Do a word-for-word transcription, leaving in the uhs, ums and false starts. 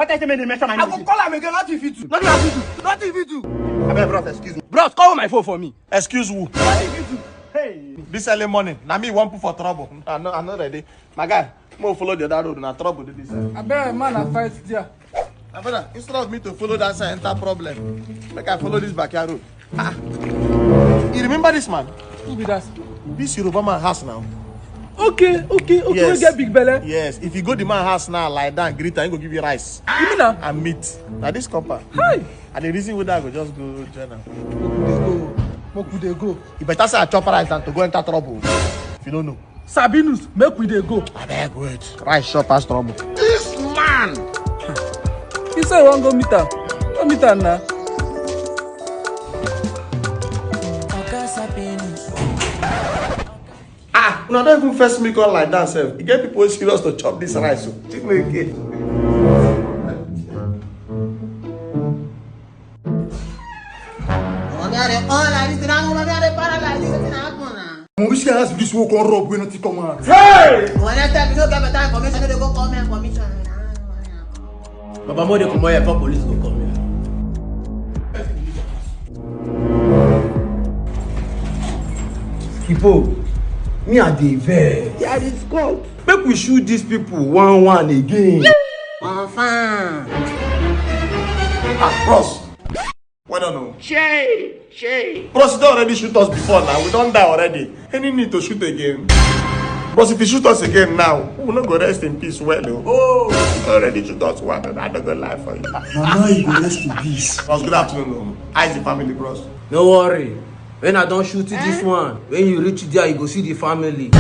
What I say make they mention my I name go again? Call am again, nothing fit do. Nothing fit do. Nothing fit do. Abeg, bros, excuse me. Bros, call my phone for me. Excuse who? Nothing fit do. Hey. This early morning, na me you wan put for trouble. I no, I no ready. My guy, mo follow the other road, na trouble dey this side. Abeg, man, I fight there. My brother, instead of me to follow that side, enter problem. Make I follow this backyard road. Ah, you remember this man? Who be that? This Yoruba man house now. Okay, okay, okay. Yes. We get big belle. Yes, if you go the man house now, lie down, greet am, he go give you rice. You mean am? And meat. Na this compound. Hi. And the reason wey I go just go join am. Make we dey go. Make we dey go. You better say I chop rice than to go enter trouble. If you don't know. Sabinus, make we dey go. Abeg wait. Rice chop pass trouble. This man. You say you wan go meet am? Go meet am na. Oga Sabinus. Ah, una don even first me come like that sef. E get people wey serious to chop this rice o. Chineke. Oga dey call like this, na oga dey para like this, wetin happen na? Mo wish I ask this work on rob wey nothing come out. Hey! When I tell you no get better information, no dey go call me information. Baba, mo dey comot here, call police go come here. Kipo, me I dey vex. There is God. Make we shoot these people one one again. Confirm. Ah, bros. Well done o. Shey, shey. Bros, you don already shoot us before now. We don die already. Any need to shoot again? Bros, if you shoot us again now, we no go rest in peace well o. Oh, you don already shoot us one. I no go lie for you. Mama, you go rest in peace. Bros, good afternoon o. How is the family, bros? No worry. When I don shoot this one, when you reach there, you go see the family.